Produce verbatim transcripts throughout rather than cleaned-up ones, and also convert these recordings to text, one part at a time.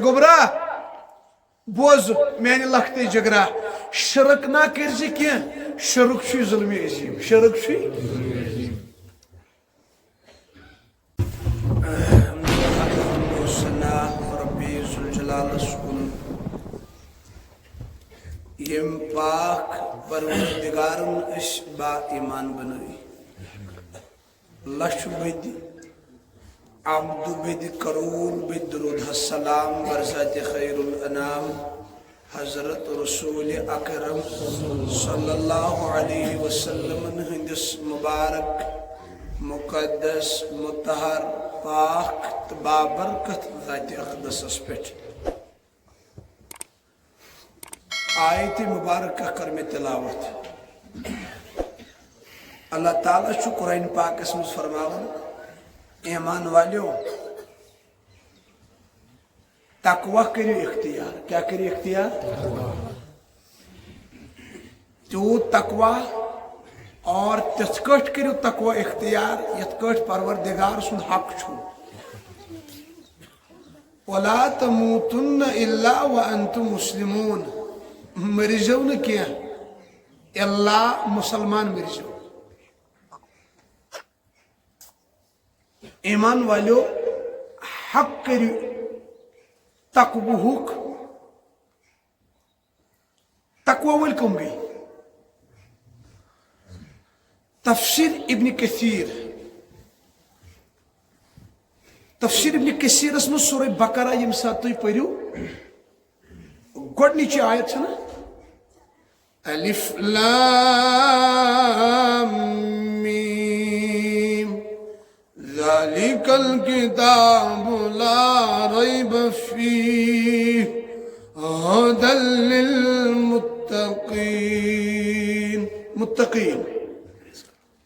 گوٚبرا، بوز میانہِ لۄکٹے جگرا، شرک نہ کٔرۍ زِ کینٛہہ، شرک چھُے ظلمِ عظیم، شرک چھُے۔ الحمد للہ، الحمد والثناء ربی ذوالجلالس کُن، ییٚمۍ پاک پروردگارن أسۍ با ایمان بنٲوۍ۔ لچھ بٔدۍ، عبدٕ بٔدۍ، کرور بٔدۍ درود السلام بر ذات خیر الانام حضرت رسول اکرم صلی اللہ علیہ وسلمن ہٕنٛدِس مبارک، مقدس، مطہر، پاک تہٕ بابرکت ذات اقدسس پٮ۪ٹھ۔ آیت مبارکہ کر مےٚ تلاوت۔ اللہ تعالیٰ چھُ قرآن پاکس منٛز فرماوان، ایمان والیو، تقوی کٔرِو اختیار۔ کیٛاہ کٔرِو اختیار؟ تیوٗت تقوی، اور تِتھ کٲٹھۍ کٔرِو تقوی اختیار، یِتھ کٲٹھۍ پروردگار سُنٛد حق چھُ۔ ولا تموتن الا وانتم مسلمون، مٔرزیو نہٕ کینٛہہ الا مسلمان مٔرزیو۔ ایمان والیو، حق کٔرِو تقوہُک۔ تقوی وٲلۍ کٕم گٔے؟ تفسیر ابن کثیر، تفسیر ابن کثیرس منٛز سورہ بقرہ ییٚمہِ ساتہٕ تُہۍ پٔرِو، گۄڈٕنِچی آیت چھَنہ، الف لام میم، ذلك الكتاب لا ريب فيه هدى للمتقين۔ متقین۔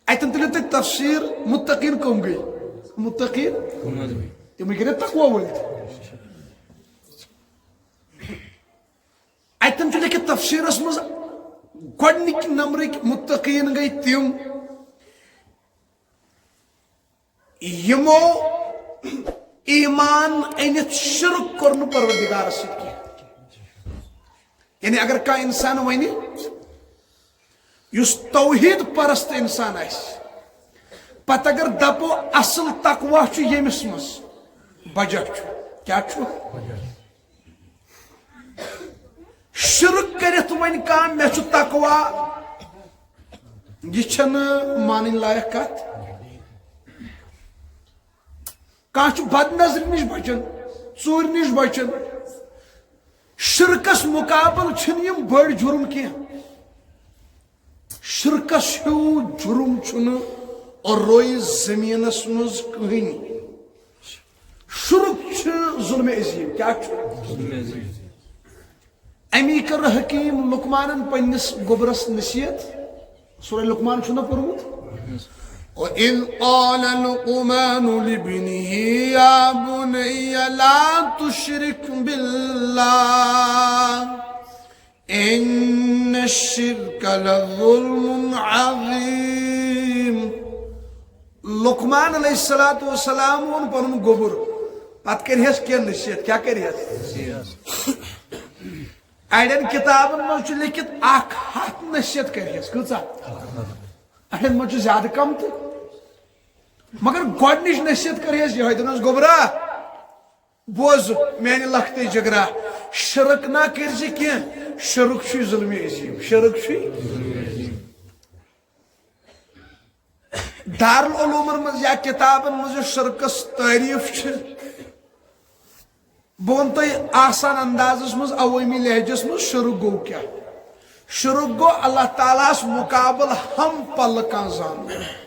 اتن تُلِو تُہۍ تفسیر متقین کم گٔے؟ متقین۔ تِمے گٔے نا تقوی وٲلۍ۔ اتن چھُ لیکھِتھ تفسیرس منٛز گۄڈٕنِکۍ نمبرٕکۍ متقین گٔے تِم، یِمو ایمان أنِتھ شرک کوٚر نہٕ پروردگارس سۭتۍ کینٛہہ۔ یعنی اگر کانٛہہ انسان ونہِ، یُس توحید پرست انسان آسہِ، پتہٕ اگر دپو اصل تقوی چھُ ییٚمِس منٛز، بجا چھُ۔ کیٛاہ چھُ؟ شرک کٔرِتھ وۄنۍ کانٛہہ، مےٚ چھُ تقوی، یہِ چھَنہٕ مانٕنۍ لایق کتھ۔ کانٛہہ چھُ بد نظرِ نِش بچان، ژوٗرِ نِش بچان۔ شرکس مقابل چھِنہٕ یِم بٔڑۍ جُرم کینٛہہ۔ شرکس ہیوٗ جُرم چھُنہٕ روی زمینس منٛز کٕہٕنۍ۔ شرک چھُ ظلم عظیم۔ کیٛاہ چھُ؟ امی کٔر حکیم لقمانن پننِس گوٚبرس نصیحت۔ سورہ لقمان چھُو نا پوٚرمُت؟ وَإِذْ قَالَ لُقْمَانُ لِابْنِهِ يَا بُنَيَّ لَا تُشْرِكْ بِاللَّهِ إِنَّ الشِّرْكَ لَظُلْمٌ عَظِيمٌ۔ لقمان علیہ الصلوۃ والسلام ووٚن پنُن گوٚبُر، پتہٕ کٔرِہَس کینٛہہ نصیحت۔ کیٛاہ کٔرِہَس؟ اڑٮ۪ن کتابن منٛز چھُ لیکھِتھ اکھ ہتھ نصیحت کٔرہس۔ کۭژاہ؟ اڑٮ۪ن منٛز چھُ زیادٕ کم تہِ۔ مگر گۄڈٕنِچ نصیحت کٔرہس یِہوٚے، دوٚپنس، "گوٚبرا، بوز میانہِ لۄکٹے جگرا، شرک نہ کٔرۍ زِ کینٛہہ، شرک چھُے ظلمِ عظیم، شرک چھُے۔" دارالعلومن منٛز یا کتابن منٛز یۄس شرکس تعریف چھِ، بہٕ ونہٕ تۄہہِ آسان اندازس منٛز، عوٲمی لہجس منٛز، شرک گوٚو کیٛاہ؟ شرک گوٚو اللہ تعالیٰ ہس مقابل ہم پلہٕ کانٛہہ زانُن۔